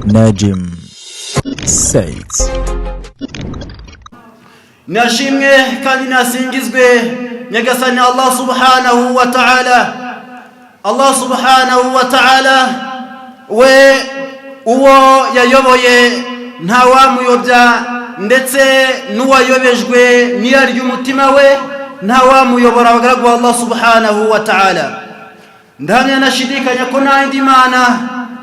Najim Said. Nashimwe kandi nasingizwe Nyagasani Allah subhanahu wa ta'ala. Allah subhanahu wa ta'ala we uwo yayoboye ntawamuyobya, ndetse n'uwayobejwe n'irari ry'umutima we ntawamuyobora. Abagaragu ba Allah subhanahu wa ta'ala, ndahamya nashidikanya ko nta yindi mana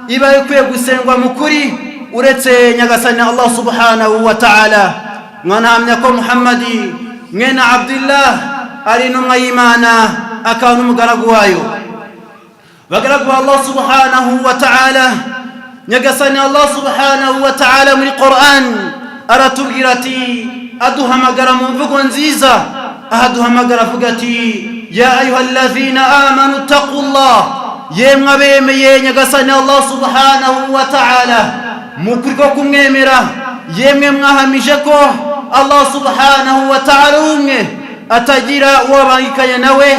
iba ikwiye gusengwa mu kuri uretse Nyagasani Allah subhanahu wa ta'ala. Mwanahamya ko Muhammadi mwene Abdillah ari intumwa y'Imana, akaba n'umugaragu wayo. Bagaragu ba Allah subhanahu wa ta'ala, Nyagasani Allah subhanahu wa ta'ala muri Quran aratubwira ati, aduhamagara mu mvugo nziza, ahaduhamagara avuga ati: "Ya ayuha alladhina amanu taqullah", yemwe abemeye Nyagasani Allah subhanahu wa ta'ala mu kuri ko kumwemera, yemwe mwahamije ko Allah subhanahu wa ta'ala umwe, atagira uwo abangikanya nawe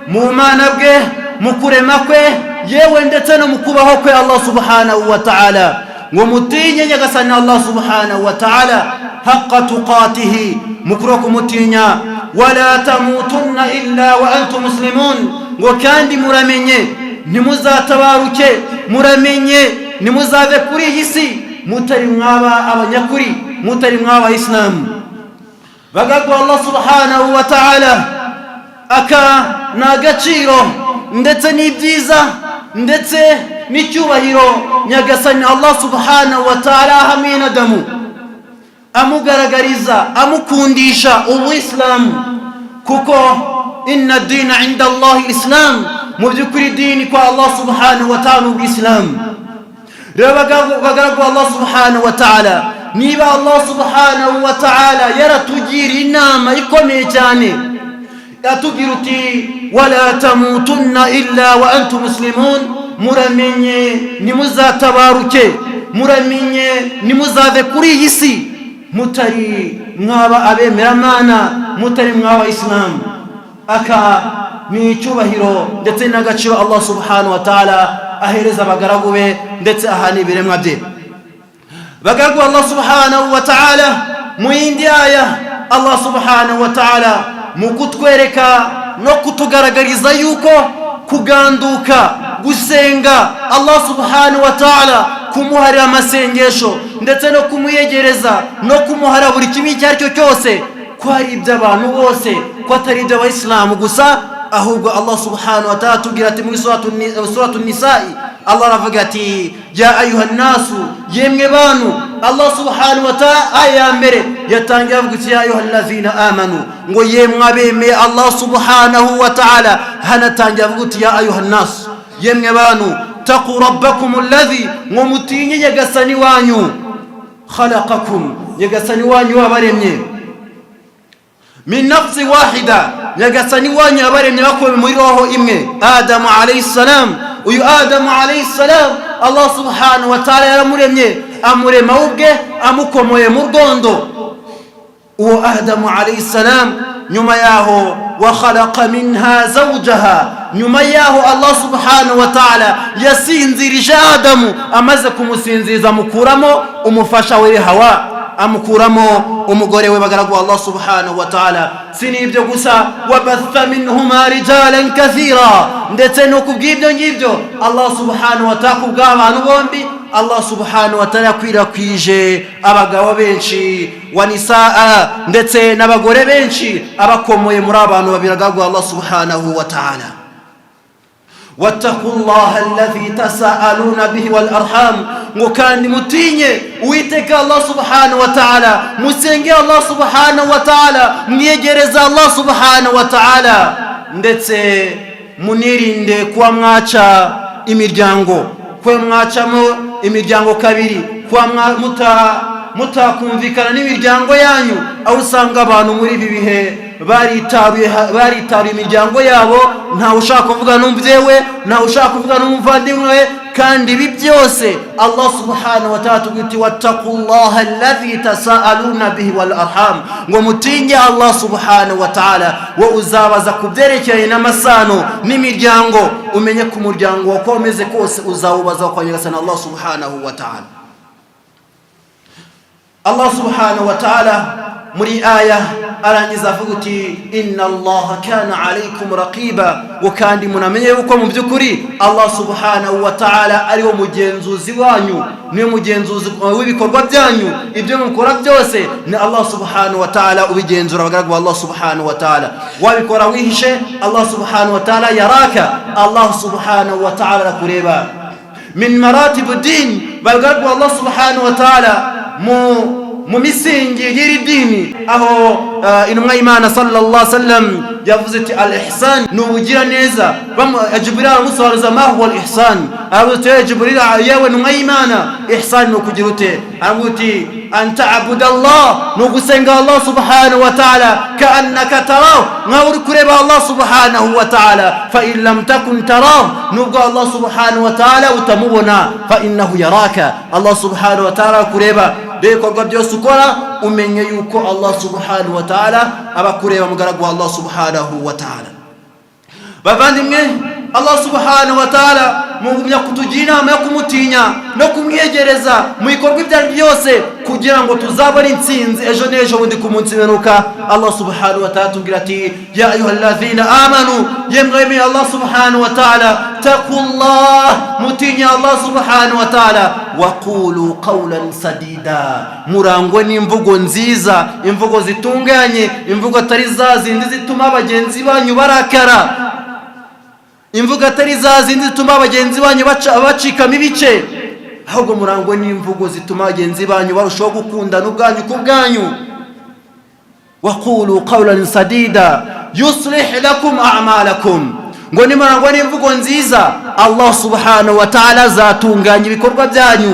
mu mana bwe, mu kurema kwe, yewe ndetse no mu kubaho kwe Allah subhanahu wa ta'ala, ngo mutinye Nyagasani Allah subhanahu wa ta'ala haqqa tuqatihi, mu kuri kumutinya, wala tamutunna illa wa antum muslimun, ngo kandi muramenye ntimuzatabaruke, muramenye ntimuzave kuri iyi si mutari mwaba abanyakuri, mutari mwaba Isilamu. Bagagwa Allah subhanahu wa ta'ala, aka ni agaciro ndetse n'ibyiza ndetse n'icyubahiro Nyagasani Allah subhanahu wa ta'ala aha mwene Adamu, amugaragariza, amukundisha ubuyisilamu, kuko inna dina inda Allahi islam, mu by'ukuri dini kwa Allah subhanahu wa ta'ala ubwisilamu. Rero bagaragu Allah subhanahu wa ta'ala, niba Allah subhanahu wa ta'ala yaratugira inama ikomeye cyane, atubwira uti: "Wala tamutunna illa wa antum muslimun", muramenye ntimuzatabaruke, muramenye ntimuzave kuri iyi si mutari mwaba abemeramana, mutari mwaba Isilamu. Aka ni icyubahiro ndetse n'agaciro Allah subhanahu wa ta'ala ahereza abagaragu be, ndetse aha ni ibiremwa bye. Bagaragu Allah subhanahu wa ta'ala, mu yindi aya Allah subhanahu wa ta'ala mu kutwereka no kutugaragariza yuko kuganduka, gusenga Allah subhanahu wa ta'ala, kumuharira amasengesho ndetse no kumuyegereza no kumuhara buri kimwe icyo ari cyo cyose, ko ari iby'abantu bose, ko atari iby'abayisilamu gusa. Ahubwo Allah subhanahu wa ta'ala atubwira ati muri suratu Nisa'i, Allah aravuga ati: "Ya ayuha nasu", yemwe bantu. Allah subhanahu wa ta'ala aya ya mbere yatangiye avuga ati: "Ya ayuha allazina amanu", ngo yemwe abemeye Allah subhanahu wa ta'ala. Hanatangiye avuga ati: "Ya ayuha nasu", yemwe bantu, taqu rabbakum alladhi, ngo mutinye Nyagasani wanyu, khalaqakum, Nyagasani wanyu wabaremye, min nafsi wahida, Nyagasani wanyu yabaremye bakuwe muri roho imwe, Adamu alayhi salam. Uyu Adamu alayhi salam, Allah subhanahu wa ta'ala yaramuremye, amurema ubwe amukomoye mu rwondo. Uwo Adamu alayhi salam, nyuma yaho wa khalaqa minha zawjaha, nyuma yaho Allah subhanahu wa ta'ala yasinzirije Adamu, amaze kumusinziriza amukuramo umufasha we Hawa, amukuramo umugore we. Bagaragu Allah subhanahu wa ta'ala, si n'ibyo gusa, wabatha minhuma rijalan kathira, ndetse no kubw'ibyo ngibyo Allah subhanahu wa ta'ala, kubw'abantu bombi, Allah subhanahu wa ta'ala yakwirakwije abagabo benshi, wa nisaa, ndetse n'abagore benshi, abakomoye muri abantu babiri. Agagwa Allah subhanahu wa ta'ala, wattaqu llaha alladhi tasaaluna bihi wal arham, ngo kandi mutinye Uwiteka Allah subhanahu wa ta'ala, musenge Allah subhanahu wa ta'ala, mwiyegereza Allah subhanahu wa ta'ala, ndetse munirinde kuba mwaca imiryango, kuba mwacamo imiryango kabiri, kuba mutakumvikana n'imiryango yanyu, aho usanga abantu muri ibi bihe baritaruye imiryango yabo, ntawe ushaka kuvuga n'umubyeyi we, ntawe ushaka kuvuga n'umuvandimwe we. Kandi ibi byose Allah subhanahu wa ta'ala tubwira ati: "Wattaqullaha alladhi tasaaluna bihi wal arham", ngo mutinye Allah subhanahu wa ta'ala wo uzabaza ku byerekeranye n'amasano n'imiryango. Umenye ku muryango uko umeze kose uzawubaza kwa Nyagasani Allah subhanahu wa ta'ala. Allah subhanahu wa ta'ala muri aya arangiza avuga uti: "Inna Allaha kana alaykum raqiba." Ngo kandi munamenye yuko mu by'ukuri Allah subhanahu wa ta'ala ariwo mugenzuzi wanyu, niwe mugenzuzi w'ibikorwa byanyu. Ibyo mukora byose ni Allah subhanahu wa ta'ala ubigenzura. Abagaragu ba Allah subhanahu wa ta'ala, wabikora wihishe, Allah subhanahu wa ta'ala yaraka, Allah subhanahu wa ta'ala arakureba. Min maratibu din, bagaragu ba Allah subhanahu wa ta'ala, mu misingi y'iri dini, aho intumwa y'Imana sallallahu alaihi wasallam yavuze ati: "Al ihsan ni ubugira neza." Jibril aramusobanuza: "Ma huwa al ihsan?" Aravuze ati: "Jibril, yewe ntumwa y'Imana, ihsan ni ukugira ute?" Aravuga uti: "An ta'budu Allah", ni ugusenga Allah subhanahu wa ta'ala, "kaannaka tarahu", nkaho uri kureba Allah subhanahu wa ta'ala. "Fa in lam takun tarahu", nubwo Allah subhanahu wa ta'ala utamubona, "fa innahu yaraka", Allah subhanahu wa ta'ala kureba. Rero ibikorwa byose ukora, umenye yuko Allah subhanahu wa ta'ala aba kureba, mugaragu wa Allah subhanahu wa ta'ala. Bavandimwe, Allah subhanahu wa ta'ala mugumya kutugira inama yo kumutinya no kumwegereza mu bikorwa ibyo ari byose, kugira ngo tuzabone intsinzi ejo n'ejo bundi ku munsi w'imperuka. Allah subhanahu wa ta'ala tubwira ati: "Ya ayuha alladhina amanu", yemwe yemeye Allah subhanahu wa ta'ala, "taqullah", mutinye Allah subhanahu wa ta'ala, "waqulu qawlan sadida", murangwe n'imvugo nziza, imvugo zitunganye, imvugo atari za zindi zituma bagenzi banyu barakara, imvugo atari za zindi zituma bagenzi banyu bacikamo ibice, ahubwo murangwe n'imvugo zituma bagenzi banyu barushaho gukundana ubwanyu ku bwanyu. "Waqulu qawlan sadida yuslih lakum a'malakum", ngo nimurangwa n'imvugo nziza, Allah subhanahu wa ta'ala azatunganya ibikorwa byanyu.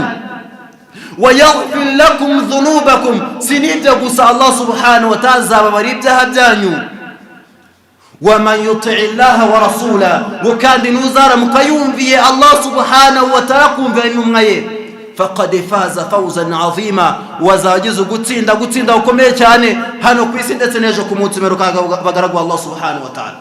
"Wayaghfir lakum dhunubakum", si n'ibyo gusa, Allah subhanahu wa ta'ala azababara ibyaha byanyu. "Waman yuti llaha wa rasula", ngo kandi ntuzaramuka yumviye Allah subhanahu wa ta'ala, kumvira intumwa ye, "faqad faza fawzan azima", wazagize ugutsinda, gutsinda gukomeye cyane hano ku isi ndetse n'ejo ku munsi w'imperuka, bagaragu Allah subhanahu wa ta'ala.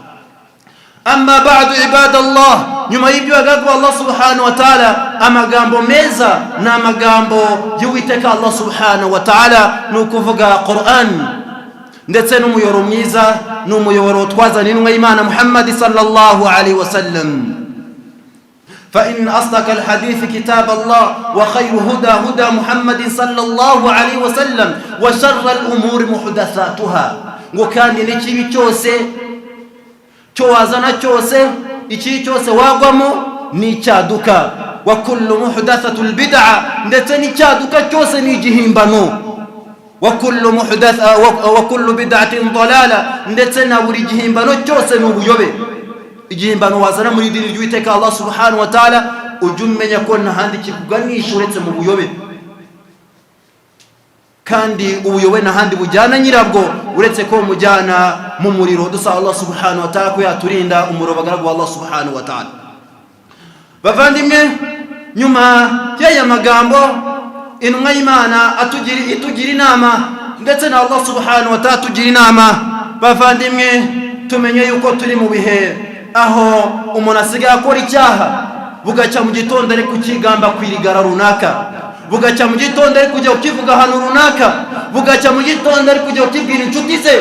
Amma ba'du, ibadallah, nyuma y'ibyo, bagaragu Allah subhanahu wa ta'ala, amagambo meza ni amagambo y'Uwiteka Allah subhanahu wa ta'ala, ni ukuvuga Quran, ndetse n'umuyoboro mwiza ni umuyoboro twazana intumwa y'Imana Muhammad sallallahu alaihi wasallam. فإن أصدق الحديث كتاب الله، وخير هدى هدى محمد صلى الله عليه وسلم، وشر الأمور محدثاتها. Ngo kandi n'ikibi cyose cyo wazana cyose, ikibi cyose wagwamo ni icyaduka. "Wa kullu muhdathatul bid'a", ndetse n'icyaduka cyose ni igihimbano. "Wa kullu muhdatha wa kullu bid'atin dalala", ndetse na buri gihimbano cyose ni ubuyobe. Igihimbano wazana muri idini ry'Uwiteka Allah subhanahu wa ta'ala, ujye umenya ko nta handi kikuganisha uretse mu buyobe, kandi ubuyobe nta handi bujyana nyirabwo uretse ko bumujyana mu muriro. Dusaba Allah subhanahu wa ta'ala ko yaturinda umuriro, bagaragu wa Allah subhanahu wa ta'ala. Bavandimwe, nyuma y'aya magambo intumwa y'Imana itugira inama, ndetse na Allah subhanahu wa ta'ala atugira inama, bavandimwe, tumenye yuko turi mu bihe aho umuntu asigaye akora icyaha, bugacya mu gitondo ari kukigamba ku irigara runaka, bugacya mu gitondo ari kujya kukivuga ahantu runaka, bugacya mu gitondo ari kujya kukibwira inshuti ze,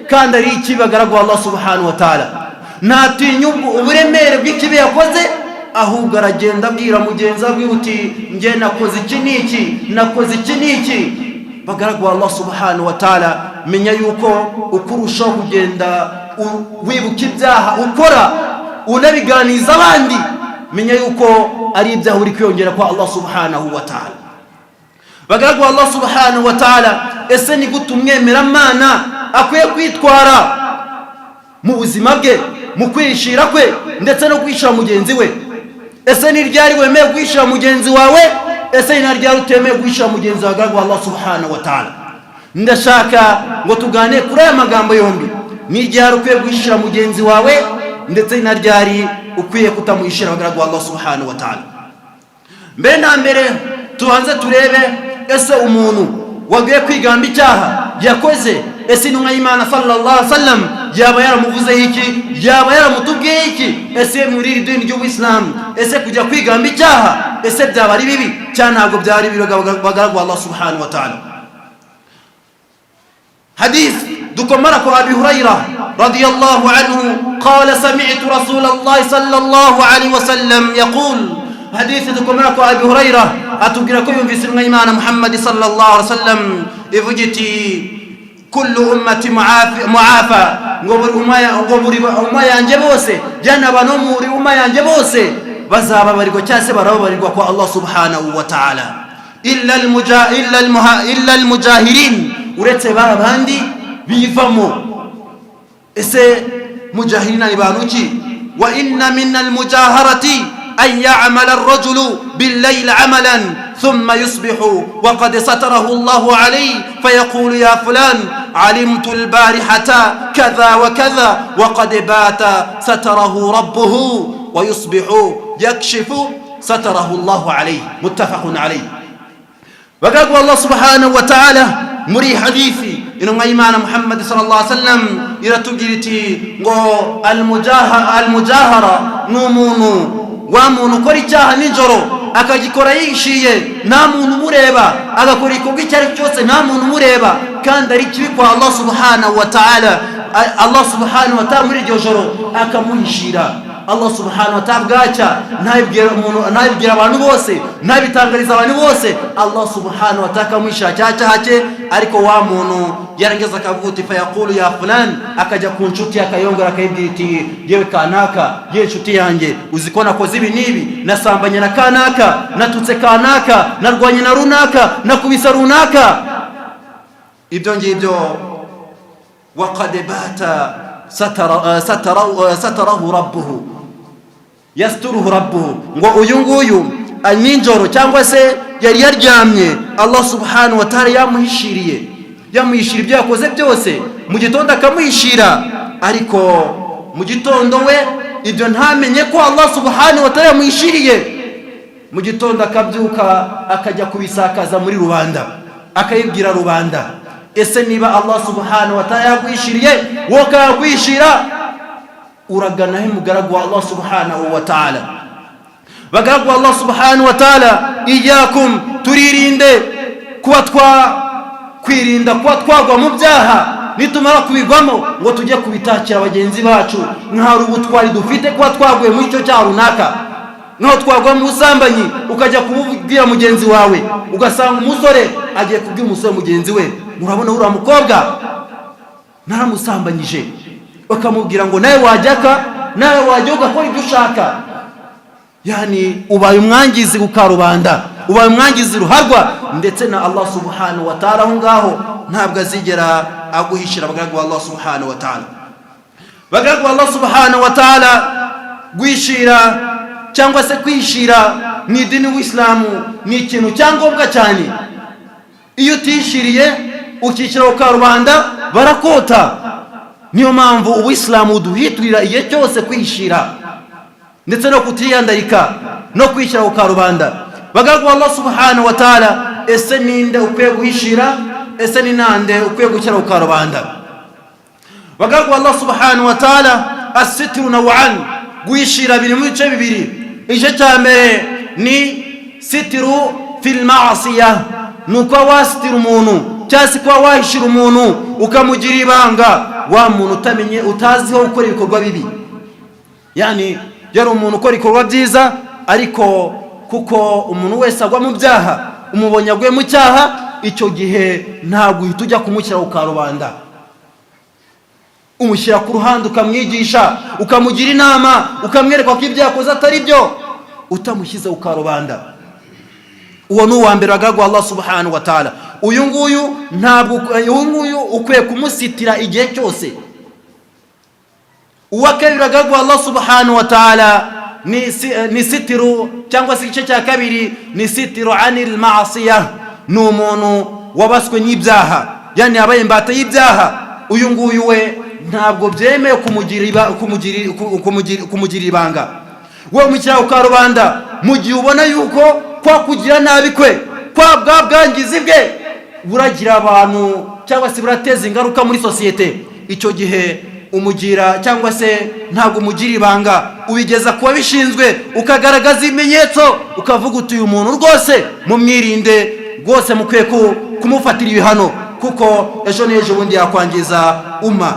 kandi ari ikibi. Bagaragu Allah subhanahu wa ta'ala, ntatinya uburemere bw'ikibi yakoze, ahubwo aragenda abwira mugenzi we uti: "Njye nakoze iki n'iki, nakoze iki n'iki." Bagaragu Allah subhanahu wa ta'ala, menya yuko uko urushaho kugenda wibuka ibyaha ukora, unabiganiza abandi, menya yuko ari ibyaha uri kwiyongera kwa Allah subhanahu wa ta'ala. Bagaragu Allah subhanahu wa ta'ala, ese ni gute umwemeramana akwiye kwitwara mu buzima bwe, mu kwishira kwe ndetse no kwishira mugenzi we? Ese ni ryari wemeye kwishira mugenzi wawe? Ese ni ryari utemeye kwishira mugenzi wawe? Bagaragu Allah subhanahu wa ta'ala, ndashaka ngo tuganire kuri aya magambo yombi: ni ryari ukwiye guhishira mugenzi wawe, ndetse na ryari ukwiye kutamuhishira? Bagaragu Allah subhanahu wa ta'ala, mbere na mbere tubanze turebe: ese umuntu wagiye kwigamba icyaha yakoze, ese intumwa y'Imana sallallahu alaihi wasallam yaba yaramuvuzeho iki? Yaba yaramutubwiye iki? Ese muri iri dini ry'Ubuyisilamu, ese kujya kwigamba icyaha, ese byaba ari bibi cyangwa ntabwo byaba ari bibi? Bagaragu Allah subhanahu wa ta'ala. Hadith dukomara ku Abi Hurayra radiyallahu anhu qala sami'tu Rasulallahi sallallahu alaihi wasallam yaqul. Hadith dukomara ku Abi Hurayra atubwira ko yumvise intumwa y'Imana Muhammad sallallahu alaihi wasallam ivuga iti: kullu ummati muafa, ngo buri umma yanjye bose, jyana abantu muri umma yanjye bose bazababarirwa cyangwa se barababarirwa kwa Allah subhanahu wa ta'ala, illa almujahirin, uretse ba bandi bivamo. Ese mujahirina ni bantu ki? Wa inna min almujaharati an ya'mala ar-rajulu bil-layl 'amalan thumma yusbihu wa qad satarahu Allahu alayhi fayaqulu ya fulan 'alimtu al-barihata kadha wa kadha wa qad bata satarahu rabbuhu wa yusbihu yakshifu satarahu Allahu alayhi. Muttafaqun alayhi. Bagagwa Allah subhanahu wa ta'ala, muri hadithi intumwa y'Imana Muhammad sallallahu alaihi wasallam iratubwira iti ngo almujahara ni umuntu, wa muntu ukora icyaha nijoro, akagikora yishiye, nta muntu umureba, agakora igikorwa icyo ari cyo cyose nta muntu umureba, kandi ari kibi kwa Allah subhanahu wa ta'ala. Allah subhanahu wa ta'ala muri iryo joro akamuhishira. Allah subhanahu wa ta'ala bwacya ntabibwira umuntu, ntabibwira abantu bose, ntabitangariza abantu bose. Allah subhanahu wa ta'ala akamuhishira cya cyaha cye. Ariko wa muntu yarangiza akavuga uti fayaqulu ya fulan, akajya ku nshuti akayongora, akayibwira iti: yewe kanaka, yewe inshuti yanjye, uzi ko nakoze ibi n'ibi, nasambanye na kanaka, natutse kanaka, narwanye na runaka, nakubisa runaka. Ibyo ngibyo, waqad bata satarahu rabbuhu, yasturuhu rabbuhu, ngo uyu nguyu nijoro cyangwa se yari yaryamye, Allah subhanahu wa ta'ala yamuhishiriye, yamuhishira ibyo yakoze byose. Mu gitondo akamuhishira, ariko mu gitondo we ibyo ntamenye ko Allah subhanahu wa ta'ala yamuhishiriye. Mu gitondo akabyuka akajya kubisakaza muri rubanda, akayibwira rubanda. Ese niba Allah subhanahu wa ta'ala yaguhishiriye, wowe akayaguhishira, uragana he, mugaragu wa Allah subhanahu wa ta'ala? Bagaragu wa Allah subhanahu wa ta'ala, iyakum, turirinde kuba twa kwirinda kuba twagwa mu byaha, nitumara kubigwamo ngo tujye kubitakira bagenzi bacu nk'ahari ubutwari dufite kuba twaguye muri icyo cyaha runaka. Nkaho twagwa mu busambanyi, ukajya kububwira mugenzi wawe, ugasanga umusore agiye kubwira umusore mugenzi we: murabona uriya mukobwa naramusambanyije. Bakamubwira ngo nawe wajyaka, nawe wajya ugakora ibyo ushaka. Yani ubaye umwangizi ku karubanda, ubaye umwangizi ruharwa, ndetse na Allah subhanahu wa ta'ala aho ngaho ntabwo azigera aguhishira. Abagaragu ba Allah subhanahu wa ta'ala, bagaragu ba Allah subhanahu wa ta'ala, guhishira cyangwa se kwishira mu idini w'Isilamu ni ikintu cyangombwa cyane. Iyo utishiriye ukishyira ku karubanda, barakota. Niyo mpamvu Ubuyisilamu buduhiturira igihe cyose kwishira ndetse no kutiyandarika no kwishyira ku karubanda. Bagaragu Allah subhanahu wa ta'ala, ese ninde ukwiye guhishira? Ese ni nande ukwiye gushyira ku karubanda? Bagaragu Allah subhanahu wa ta'ala, asitiru nawan, guhishira biri mu bice bibiri. Igice cya mbere ni sitiru fil ma'asiya, ni ukuba wasitira umuntu cyangwa se kuba wahishira umuntu, ukamugira ibanga, wa muntu utamenye, utaziho gukora ibikorwa bibi. Yani yari umuntu ukora ibikorwa byiza, ariko kuko umuntu wese agwa mu byaha, umubonye aguye mu cyaha, icyo gihe ntabwo uhita ujya kumushyira ku karubanda. Umushyira ku ruhande, ukamwigisha, ukamugira inama, ukamwereka ko ibyo yakoze atari byo, utamushyize ku karubanda. Uwo ni uwa mbere. Agagwa Allah subhanahu wa ta'ala, uyu nguyu ntabwo, uyu nguyu ukwiye kumusitira igihe cyose. Uwa kabiri, agagwa Allah subhanahu wa ta'ala, ni sitiru cyangwa se igice cya kabiri ni sitiru anil ma'asiya, ni umuntu wabaswe n'ibyaha, yani yabaye imbata y'ibyaha. Uyu nguyu we ntabwo byemewe kumugira ibanga. We umushyira ku karubanda mu gihe ubona yuko kwa kugira nabi kwe, kwa bwa bwangizi bwe buragira abantu cyangwa se burateza ingaruka muri sosiyete. Icyo gihe umugira cyangwa se ntabwo umugira ibanga, ubigeza ku babishinzwe, ukagaragaza ibimenyetso, ukavuga uti: uyu muntu rwose mumwirinde, rwose mukwiye kumufatira ibihano. Kuko ejo n'ejo bundi yakwangiza umma.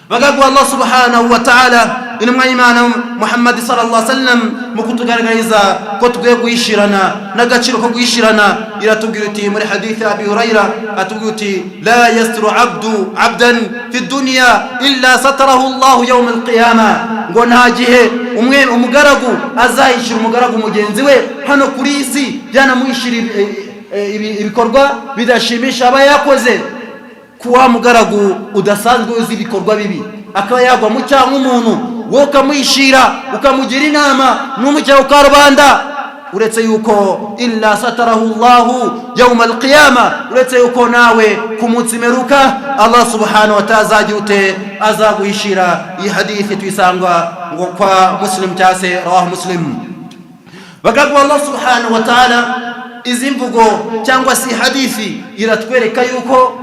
Bagagwa Allah subhanahu wa ta'ala, intumwa y'Imana Muhammad sallallahu alaihi wasallam, mu kutugaragariza ko tukwiye guhishirana n'agaciro ko guhishirana, iratubwira uti muri hadithi Abi Hurayra, atubwira uti: "La yasturu abdu abdan fi dunya illa satarahu Allah yawm alqiyama." Ngo nta gihe umwe umugaragu azahishira umugaragu mugenzi we hano kuri iyi si, yanamuhishira ibikorwa bidashimisha aba yakoze, kuwa mugaragu udasanzwe uzi ibikorwa bibi akaba yagwa mu cyaha nk'umuntu, wowe ukamuhishira, ukamugira inama n'umucyaha ukarubanda, uretse yuko illa satarahu Llahu yauma alqiyama, uretse yuko nawe ku munsi meruka Allah subhanahu wa ta'ala azagira ute? Azaguhishira. Iyi hadithi tuyisanga ngo kwa Muslim, cyangwa se rawahu Muslim. Bagagwa Allah subhanahu wa ta'ala, izi mvugo cyangwa se hadithi iratwereka yuko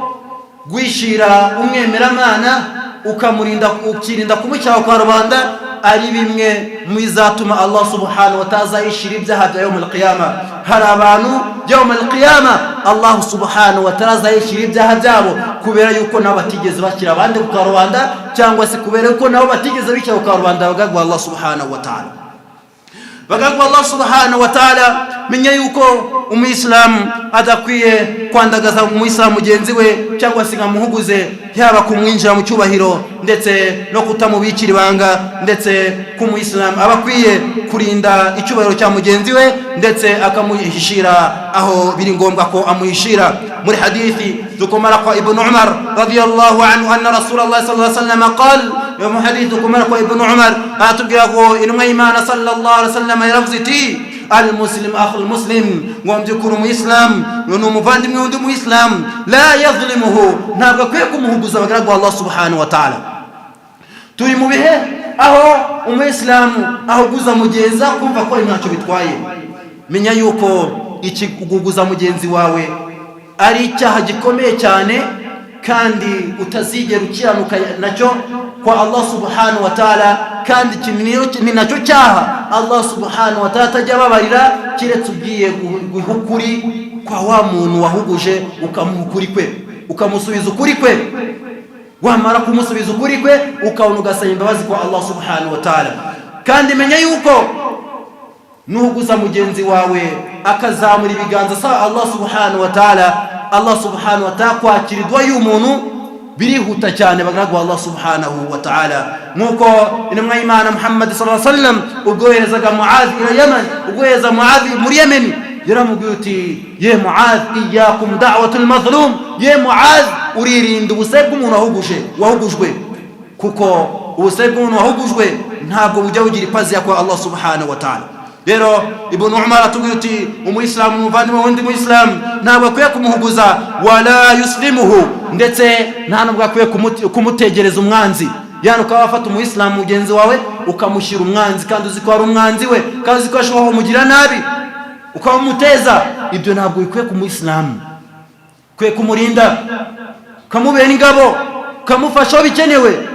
guhishira umwemeramana, ukamurinda, ukirinda kumucyaha kwa rubanda, ari bimwe mu bizatuma Allah subhanahu wa ta'ala azahishira ibyaha bya yawm alqiyama. Hari abantu yawm alqiyama Allah subhanahu wa ta'ala azahishira ibyaha byabo kubera yuko nabo batigeze bashyira abandi ku karubanda, cyangwa se kubera yuko nabo batigeze bishyira ku karubanda. Bagagwa Allah subhanahu wa ta'ala, bagagwa Allah subhanahu wa ta'ala, menya yuko umuyisilamu adakwiye kwandagaza umuyisilamu mugenzi we, cyangwa se nkamuhuguze, yaba kumwinjira mu cyubahiro ndetse no kutamubikira ibanga, ndetse ko umuyisilamu aba akwiye kurinda icyubahiro cya mugenzi we, ndetse akamuhishira aho biri ngombwa ko amuhishira. Muri hadithi dukomara kwa Ibn Umar radiyallahu anhu anna Rasulallah sallallahu alaihi wasallam qal, mu hadithi dukomara kwa Ibn Umar, atubwira ko intumwa y'Imana sallallahu alaihi wasallam yaravuze iti: "Almuslim akhu almuslim." Ngo mu by'ukuri umuyisilamu ni umuvandimwe w'undi muyisilamu. La yazlimuhu, ntabwo akwiye kumuhuguza. Abagaragu Allah subhanahu wa ta'ala, turi mu bihe aho umuyisilamu ahuguza mugenzi kumva ko ntacyo bitwaye. Menya yuko ikiguguza mugenzi wawe ari icyaha gikomeye cyane, kandi utazigera ukiranuka nacyo kwa Allah subhanahu wa ta'ala. Kandi ni nacyo cyaha Allah subhanahu wa ta'ala atajya ababarira, keretse ugiye guha ukuri kwa wa muntu wahuguje, ukamuha ukuri kwe, ukamusubiza ukuri kwe. Wamara kumusubiza ukuri kwe, ukabona ugasaba imbabazi kwa Allah subhanahu wa ta'ala. Kandi menya yuko nuhuguza mugenzi wawe akazamura ibiganza asaba Allah subhanahu wa ta'ala, Allah subhanahu wa ta'ala kwakira idua y'umuntu birihuta cyane. Bagaragu Allah subhanahu wa ta'ala, nk'uko intumwa y'Imana Muhammad sallallahu alaihi wasallam ubwo yoherezaga Muadh ila Yaman, ubwo yohereza Muadh muri Yemen, yaramubwiye uti: "Ye Muadh, iyakum da'watul mazlum." Ye Muadh, uririnda ubusabe bw'umuntu wahuguje, wahugujwe, kuko ubusabe bw'umuntu wahugujwe ntabwo bujya bugira ipaziya kwa Allah subhanahu wa ta'ala. Rero Ibn Umar atubwira uti umuyisilamu umuvandimwe wundi muyisilamu, ntabwo akwiye kumuhuguza. Wala yuslimuhu, ndetse nta nubwo akwiye kumutegereza umwanzi. Yani ukaba wafata umuyisilamu mugenzi wawe ukamushyira umwanzi, kandi uzi ko ari umwanzi we, kandi uzi ko ashobora kumugira nabi, ukamumuteza. Ibyo ntabwo bikwiye ku muyisilamu. Ukwiye kumurinda, ukamubera ingabo, ukamufasha aho bikenewe.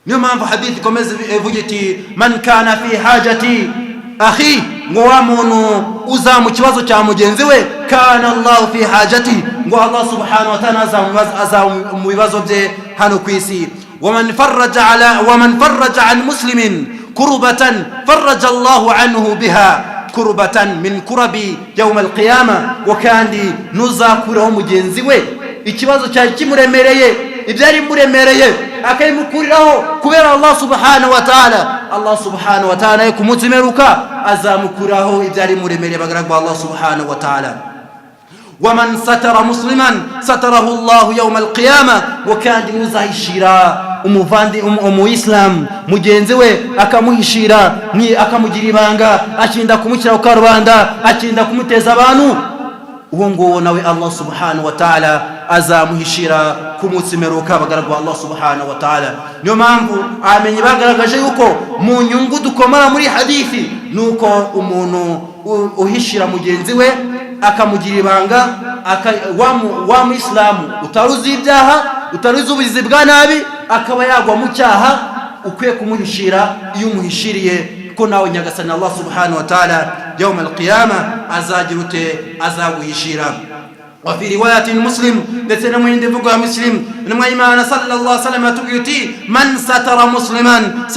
Niyo mpamvu hadithi ikomeza ivuga iti: "Man kana fi hajati akhi", ngo wa muntu uza mu kibazo cya mugenzi we, kana Allahu fi hajati, ngo Allah subhanahu wa ta'ala aza mu bibazo bye hano ku isi. Waman farraja an muslimin kurbatan farraja Allahu anhu biha kurbatan min kurabi yawm alqiyama. Ngo kandi nuzakuraho mugenzi we ikibazo cyari kimuremereye, ibyari bimuremereye akabimukuriraho kubera Allah subhanahu wa ta'ala, Allah subhanahu wa ta'ala ku munsi mperuka azamukuraho ibyari bimuremereye. Bagaragu Allah subhanahu wa ta'ala, waman satara musliman satarahu Allahu yawma alqiyama. Ngo kandi uzahishira umuvandi umuyisilamu mugenzi we, akamuhishira, akamugira ibanga, akinda kumushyira ku karubanda, akinda kumuteza abantu, uwo nguwo nawe Allah subhanahu wa ta'ala azamuhishira ku munsi mperuka. Abagaragu ba Allah subhanahu wa ta'ala, niyo mpamvu abamenyi bagaragaje yuko mu nyungu dukomora muri hadithi ni uko umuntu uhishira mugenzi we, akamugira ibanga, wa muyisilamu utari uzi ibyaha, utari uzi ubugizi bwa nabi, akaba yagwa mu cyaha, ukwiye kumuhishira. Iyo umuhishiriye, ko nawe Nyagasani Allah subhanahu wa ta'ala yawm alqiyama azagira ute? Azaguhishira. وفي رواية مسلم، ndetse no mu yindi mvugo ya Muslim، intumwa y'Imana صلى الله عليه وسلم yatubwiye uti: من ستر مسلما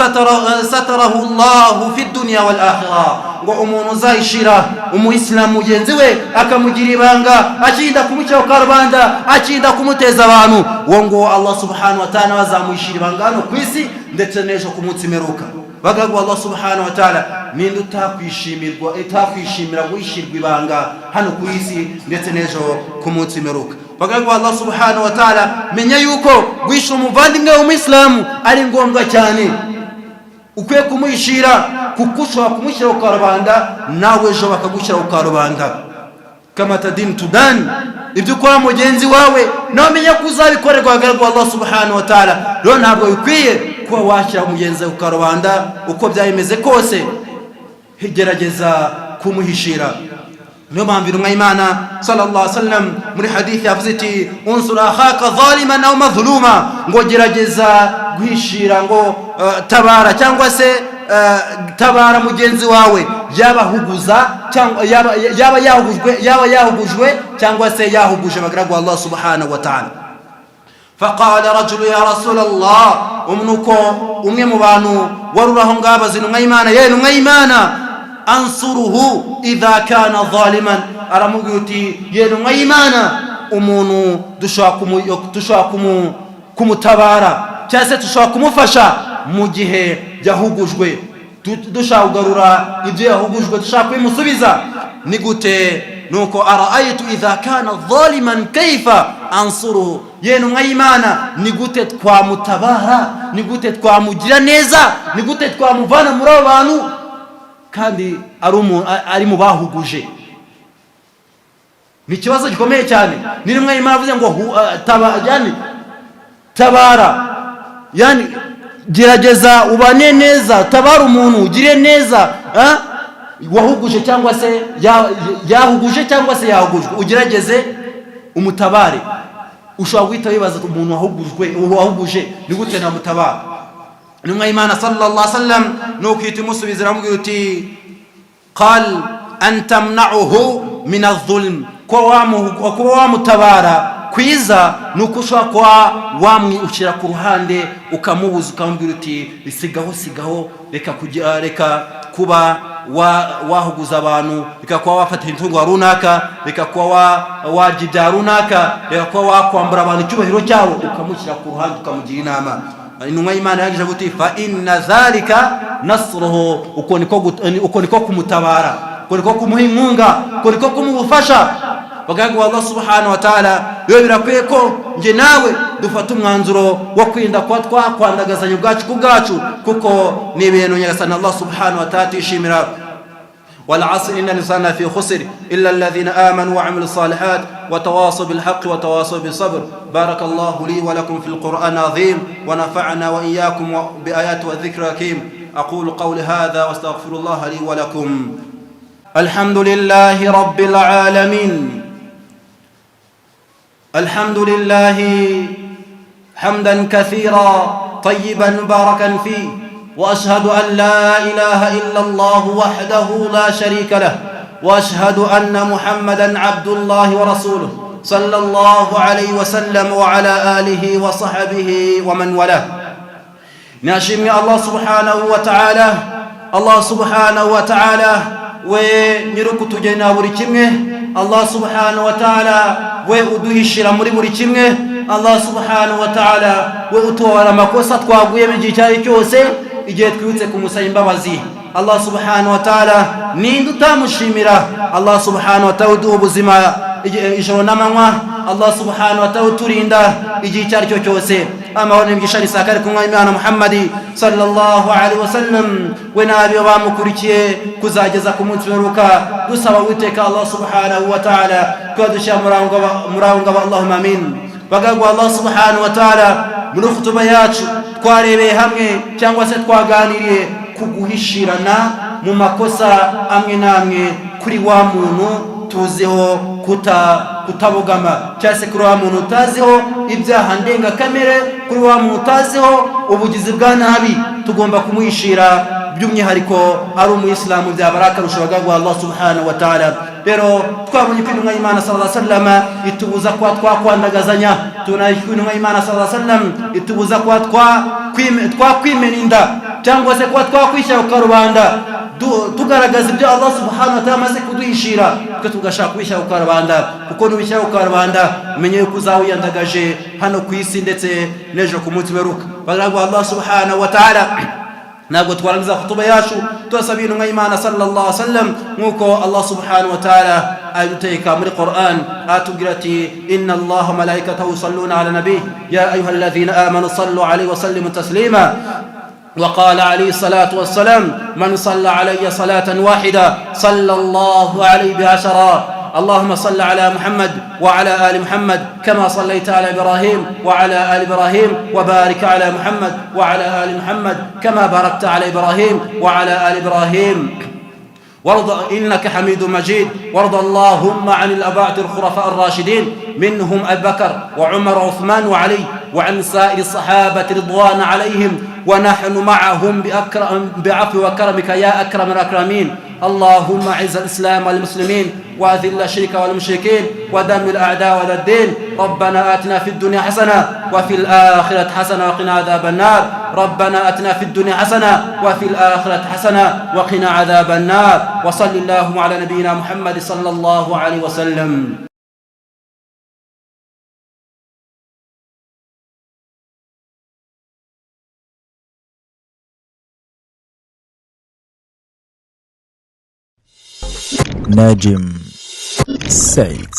ستره الله في الدنيا والآخرة. Ngo umuntu uzahishira umuyisilamu mugenzi we, akamugira ibanga, akirinda kumushyira ku karubanda, akirinda kumuteza abantu, uwo nguwo Allah سبحانه وتعالى azamuhishira ibanga hano ku isi ndetse n'ejo ku munsi mperuka. Bagagwa Allah سبحانه وتعالى, ninde utakwishimirwa, utakwishimira guhishirwa ibanga hano ku isi ndetse n'ejo ku munsi mperuka? Bagagwa Allah سبحانه وتعالى, menya yuko guhishira umuvandimwe w'umuyisilamu ari ngombwa cyane. Ukwiye kumuhishira kuko ushobora kumushyira ku karubanda, nawe ejo bakagushyira ku karubanda. كما تدين تدان, ibyo ukora mugenzi wawe nawe umenya ko uzabikorerwa. Hagaragwa Allah سبحانه وتعالى, rero ntabwo bikwiye kuba washyira mugenzi wawe ku karubanda. Uko byaba bimeze kose, gerageza kumuhishira. Niyo mpamvu intumwa y'Imana صلى الله عليه وسلم muri hadithi yavuze iti: انصر أخاك ظالما أو مظلوما. Ngo gerageza guhishira, ngo tabara cyangwa se tabara mugenzi wawe, yaba ahuguza cyangwa yaba yahugujwe, yaba yahugujwe cyangwa se yahuguje. Bagaragu Allah سبحانه وتعالى، فقال رجل: يا رسول الله. Umnuko umwe mu bantu wari uri aho ngaho abaza intumwa y'Imana: ye ntumwa y'Imana, أنصره إذا كان ظالما؟ Aramubwira uti: ye ntumwa y'Imana, umuntu dushobora kumutabara cyangwa se dushobora kumufasha mu gihe yahugujwe, dushaka kugarura ibyo yahugujwe, dushaka kubimusubiza, ni gute? Nuko: أرأيت إذا كان ظالما كيف أنصره؟ Ye ntumwa y'Imana, ni gute twamutabara? Ni gute twamugira neza? Ni gute twamuvana muri abo bantu kandi ari mu bahuguje? Ni ikibazo gikomeye cyane. Ni rimwe Imana avuze ngo yani, tabara, yani gerageza ubane neza, tabara umuntu, ugire neza wahuguje cyangwa se yahuguje cyangwa se yahugujwe, ugerageze umutabare. Ushobora guhita wibaza: umuntu wahugujwe, wahuguje, ni gute namutabara? Intumwa y'Imana صلى الله عليه وسلم nuko ihita imusubiza, iramubwira uti: قال أن تمنعه من الظلم. Kuba wamutabara kwiza ni uko ushobora kuba wamwishyira ku ruhande, ukamubuza, ukamubwira uti: sigaho, sigaho, reka kugira, reka kuba wahuguza abantu, reka kuba wafata imitungo runaka, reka kuba warya ibya runaka, reka kuba wakwambura abantu icyubahiro cyabo. Ukamushyira ku ruhande, ukamugira inama. Intumwa y'Imana yagize guti: فإن ذلك نصره. Uko niko kumutabara, uko niko kumuha inkunga, uko niko kumuha ubufasha. Bagaragu Allah سبحانه وتعالى, rero birakwiye ko njye nawe dufata umwanzuro wo kwirinda kuba twakwandagazanya ubwacu ku bwacu, kuko ni ibintu Nyagasani Allah سبحانه وتعالى tuyishimira. والعصر إن الإنسان لفي خسر إلا الذين آمنوا وعملوا الصالحات وتواصوا بالحق وتواصوا بالصبر. بارك الله لي ولكم في القرآن العظيم، ونفعنا وإياكم بآيات والذكر الحكيم. أقول قولي هذا واستغفر الله لي ولكم. الحمد لله رب العالمين، الحمد لله حمدا كثيرا طيبا مباركا فيه، واشهد ان لا اله الا الله وحده لا شريك له، واشهد ان محمدا عبد الله ورسوله صلى الله عليه وسلم وعلى اله وصحبه ومن والاه. Nashimwe Allah سبحانه وتعالى. Allah سبحانه وتعالى we nyiri kutugenera buri kimwe. Allah سبحانه وتعالى we uduhishira muri buri kimwe. Allah سبحانه وتعالى we utubara amakosa twaguyemo igihe icyo ari cyo cyose, igihe twibutse kumusaba imbabazi. Allah سبحانه وتعالى, ninde utamushimira? Allah سبحانه وتعالى uduha ubuzima ijoro n'amanywa. Allah سبحانه وتعالى uturinda igihe icyo ari cyo cyose. Amahoro n'imigisha risakare ku mwami Imana Muhammadi صلى الله عليه وسلم, we n'abe bamukurikiye kuzageza ku munsi w'imperuka. Dusaba Uwiteka Allah سبحانه وتعالى kuba dushyira muri abo ngabo. اللهم آمين. Bagagwa Allah سبحانه وتعالى, muri khutuba yacu twarebeye hamwe cyangwa se twaganiriye ku guhishirana mu makosa amwe n'amwe kuri wa muntu tuziho kutabogama, cyangwa se kuri wa muntu utaziho ibyaha ndengakamere, kuri wa muntu utaziho ubugizi bwa nabi, tugomba kumuhishira. By'umwihariko ari umuyisilamu, byaba ari akarusho, bagagwa Allah subhanahu wa ta'ala. Rero twabonye ko intumwa y'Imana sallallahu alaihi wasallam itubuza kuba twakwandagazanya. Tubona ko intumwa y'Imana sallallahu alaihi wasallam itubuza kuba twakwimena inda, cyangwa se kuba twakwishyira ku karubanda tugaragaza ibyo Allah subhanahu wa ta'ala amaze kuduhishira, twe tugashaka kubishyira ku karubanda, kuko nubishyira ku karubanda umenye yuko uzawiyandagaje hano ku isi ndetse n'ejo ku munsi w'imperuka. Bagaragu Allah subhanahu wa ta'ala, ntabwo twarangiza khutuba yacu turasaba intumwa y'Imana sallallahu alaihi wasallam, nk'uko Allah subhanahu wa ta'ala aduteka muri Quran, atubwira ati: "Inna Allaha malaikatahu yusalluna ala nabi, ya ayuha alladhina amanu sallu alayhi wa sallimu taslima." وقال عليه الصلاة والسلام: "من صلى علي صلاة واحدة صلى الله عليه بعشرة." اللهم صل على محمد وعلى آل محمد كما صليت على إبراهيم وعلى آل إبراهيم، وبارك على محمد وعلى آل محمد كما باركت على إبراهيم وعلى آل إبراهيم وارض إنك حميد مجيد. وارض اللهم عن الأربعة الخلفاء الراشدين، منهم أبي بكر وعمر وعثمان وعلي، وعن سائر الصحابة رضوان عليهم، ونحن معهم بأكرم بعفو وكرمك يا أكرم الأكرمين. اللهم أعز الإسلام والمسلمين، وأذل الشرك والمشركين، ودمر الأعداء وأعداء الدين. ربنا آتنا في الدنيا حسنة وفي الآخرة حسنة وقنا عذاب النار. ربنا آتنا في الدنيا حسنة وفي الآخرة حسنة وقنا عذاب النار. وصل اللهم على نبينا محمد صلى الله عليه وسلم. Najim Said.